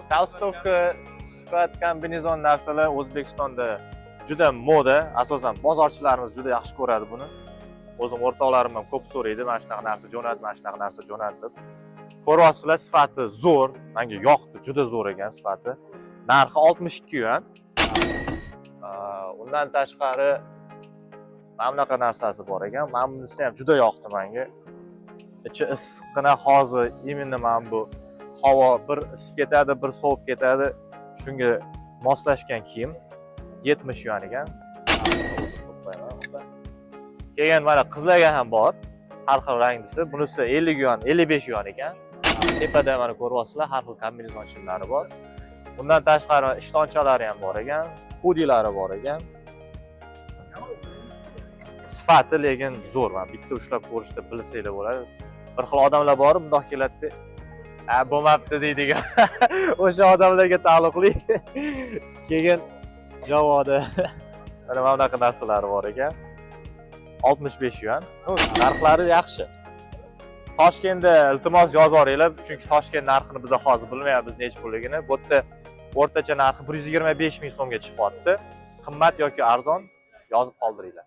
Толстовка sifat kombinezon narsalar O'zbekistonda juda moda, asosan bozorchilarimiz juda yaxshi ko'radi buni. O'zim o'rtoqlarim ham ko'p so'raydi, mana shunaqa narsa jo'nat, mana shunaqa narsa jo'nat deb. Ko'ryapsizlar, sifati zo'r, menga yoqdi, juda zo'r ekan sifati. Narxi 62 yuan. Undan tashqari mana bunaqa narsasi bor ekan. Mana bunisi ham juda yoqdi menga. Ichi issiqqina hozir, именно mana bu havo bir isib ketadi, bir sovib ketadi. Shunga moslashgan kiyim 70 yuan ekan. Keyin mana qizlarga ham bor. Har xil ranglisi. Bunisi 50 yuan, 55 yuan ekan. Tepada mana ko'ryapsizlar, har xil kombinezon shimlari bor. Bundan tashqari ishtonchalari ham bor ekan, xudilari bor ekan. Sifati lekin zo'r. Mana bitta ushlab ko'rishda bilsanglar bo'ladi. Bir xil odamlar bor, bundoq keladi, "A, bo'lmabdi" deydigan. O'sha odamlarga taalluqli. Keyin javodi. Mana bunaqa narsalar bor ekan. 65 yuan. Ну, narxlari yaxshi. Toshkentda iltimos yozoringlar, chunki Toshkent narxini biz hozir bilmayapmiz necha pulligini. Bu yerda o'rtacha narxi 125 ming so'mga chiqyapti. Qimmat yoki arzon, yozib qoldiringlar.